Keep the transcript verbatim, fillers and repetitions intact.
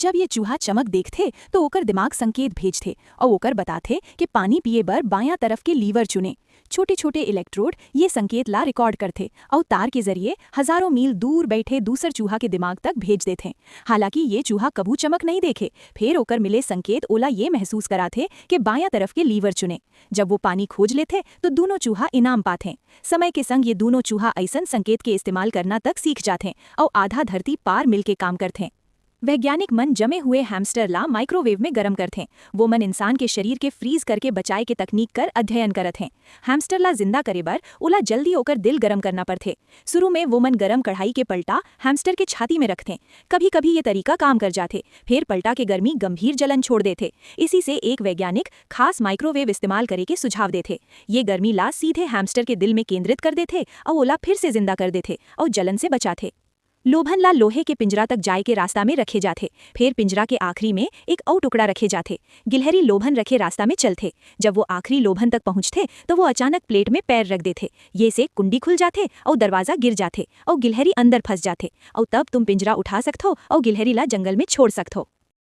जब ये चूहा चमक देखथे, तो ओकर दिमाग संकेत भेजथे अउ ओकर बताथे कि पानी पिए बर बायां तरफ के लीवर चुने। छोटे-छोटे इलेक्ट्रोड ये संकेत ला रिकॉर्ड करथे अउ तार के जरिए हजारों मील दूर बैठे दूसर चूहा के दिमाग तक भेज देथे। हालांकि ये चूहा कभू चमक नहीं देखे, फेर ओकर मिले संकेत ओला ये महसूस कराथे कि बायां तरफ के लीवर चुने। जब वो पानी खोज लेथे, तो दूनों चूहा इनाम पाथे। समय के संग ये दूनों चूहा अइसन संकेत के इस्तेमाल करना तक सीख जाथे अउ आधा धरती पार मिलके काम करथे। वैज्ञानिक मन जमे हुए हैमस्टर ला माइक्रोवेव में गरम करथे। वो मन इंसान के शरीर के फ्रीज करके बचाए के तकनीक कर अध्ययन करत हें। हैमस्टर ला जिंदा करे बर ओला जल्दी ओकर दिल गरम करना पड़थे। शुरू में वो मन गरम कढ़ाई के पलटा हैमस्टर के छाती में रखथे। कभी-कभी ये तरीका काम कर जाथे, फेर पलटा के गर्मी गंभीर जलन छोड़ देथे। इसी से एक वैज्ञानिक खास माइक्रोवेव इस्तेमाल करे के सुझाव देथे। ये गर्मी ला सीधे हैमस्टर के दिल में केंद्रित कर देथे अउ ओला फिर से जिंदा कर देथे अउ जलन से बचाथे। लोभन ला लोहे के पिंजरा तक जाए के रास्ता में रखे जाथे। फेर पिंजरा के आखिरी में एक अउ टुकड़ा रखे जाथे। गिलहरी लोभन रखे रास्ता में चलथे। जब वो आखिरी लोभन तक पहुंचथे, तो वो अचानक प्लेट में पैर रख देथे। ये से कुंडी खुल जाथे अउ दरवाजा गिर जाथे अउ गिलहरी अंदर फंस जाथे। अउ तब तुम पिंजरा उठा सकथो अउ गिलहरी ला जंगल में छोड़ सकथो।